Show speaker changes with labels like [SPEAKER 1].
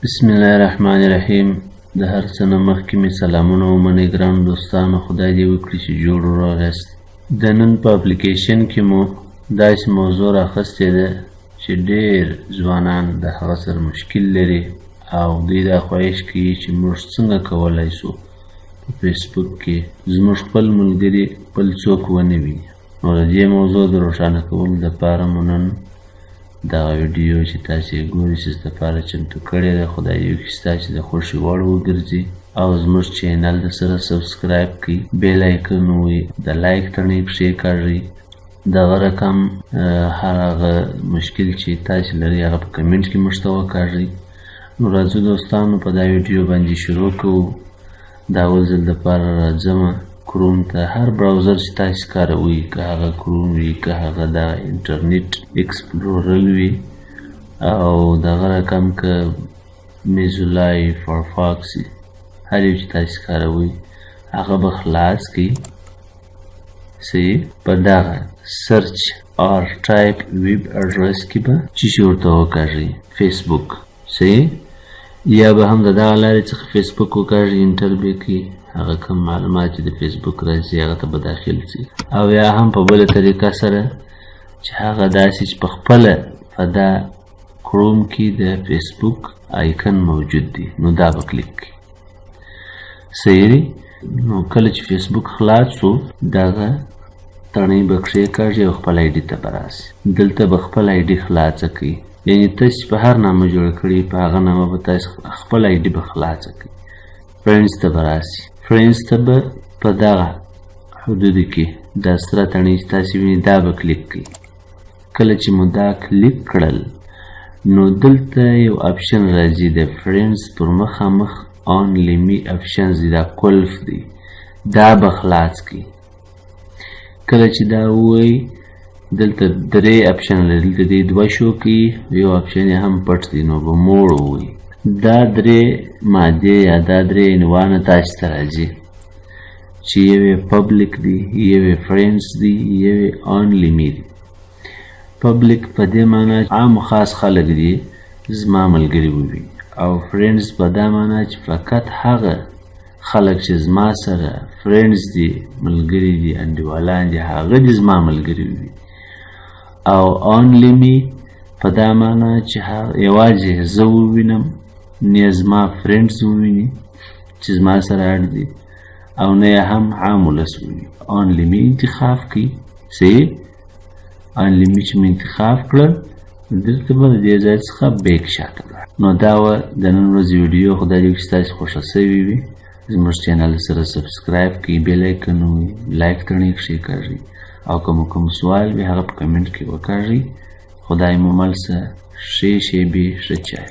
[SPEAKER 1] بسم الله الرحمن الرحیم. د هر څه نه مخکې مې سلامونه ومنئ ګرانو دوستانو، خدای دې وکړي چې جوړ روغ یاست. د نن په اپلیکیشن کې مو داسې موضوع راخیستې ده چې ډېر ځوانان د هغه سره مشکل لري او دوی دا خواهش کوي چې موږ څنګه کولی سو په فیسبوک کې زموږ خپل ملګري بل څوک ونه ویني. نو د دې موضوع د روښانه کولو دپاره مو نن دغه ویډیو چې تاسې یې ګورئ چې دپاره چمتو کړې ده. خدای دې وکړي چې ستاسې د خوښې وړ وګرځي او زموږ channel د سره subscribe کړئ، bell icon وي، د like تڼۍ کښېکاږئ. دغه رقم هر هغه مشکل چې تاسې لرئ هغه په کمنټ کې موږ ته وکاږئ. نو راځو دوستانو، په دا ویډیو باندې شروع کوو. د اول ځل دپاره راځمه کروم ته. هر browser چې تاسې کاروئ، که هغه کروم وي، که هغه د Internet Explorer وي، او دغه رقم که Mozilla، Firefox، هر یو چې تاسې کاروئ هغه به خلاص کړئ. صحیح، په دغه search or type web address کې به چې شي ورته وکاږئ فیسبوک. صحیح، یا به هم د دغه لارې څخه فیسبوک وکاږئ، enter به کړئ، هغه کوم معلومات چې د فیسبوک راځي هغه ته به داخل سي، او یا هم په بله طریقه سره چې هغه داسې چې په خپله په دا کروم کې د فیسبوک icon موجود دی، نو دا به کلیک کړئ. صحیح دی. نو کله چې فیسبوک خلاص سو، دغه تڼۍ به کښېکاږي او خپل ID ته به راسي. دلته به خپل ID خلاصه کړئ، یعنی تاسې په هر نامه جوړه کړې په هغه نامه به تاسې خپل ID به خلاصه کړئ. Friends ته به راسي، friends ته به په دغه حدودو کې دا سره تڼۍ چې تاسې وینئ دا به کلیک کړئ. کله چې مو دا کلیک کړل، نو دلته یو option راځي د friends پر مخامخ only me option دی، دا قلف دی، دا به خلاص کړئ. کله چې دا ووایي دلته درې option لري، دلته دې دوه شو کوي، یو option یې هم پټ دی، نو به more ووایي. دا درې مادې یا دا درې عنوانه تاسې ته راځي چې یو یې public دی، یو یې friends دی، یو یې only me دی. Public په دې معنا عام خاص خلک دي زما ملګري وویني، او friends په دا معنا چې فقط هغه خلک چې زما سره friends دي، ملګري دي، انډیوالان دي، هغه دي زما ملګري وویني، او only me په دا معنا چې یوازې زه ووینم، نه زما friends وویني چې زما سره add دي، او نه یې هم عام ولس وویني. Only me انتخاب کړئ. صحیح، only me چې مې انتخاب کړل، دلته به د دې ځای څخه back شاته لاړ. نو دا وه د نن ورځې ویډیو. خدای دې وکړي چې تاسې خوښه سوي وي. زموږ channel سره subscribe کړئ، bell icon وي، like تڼۍ کښېکاږئ، او که مو کوم سوال وي هغه په کمنټ کې وکاږئ. خدای مو مل سه. ښې شېبې، ښه چای.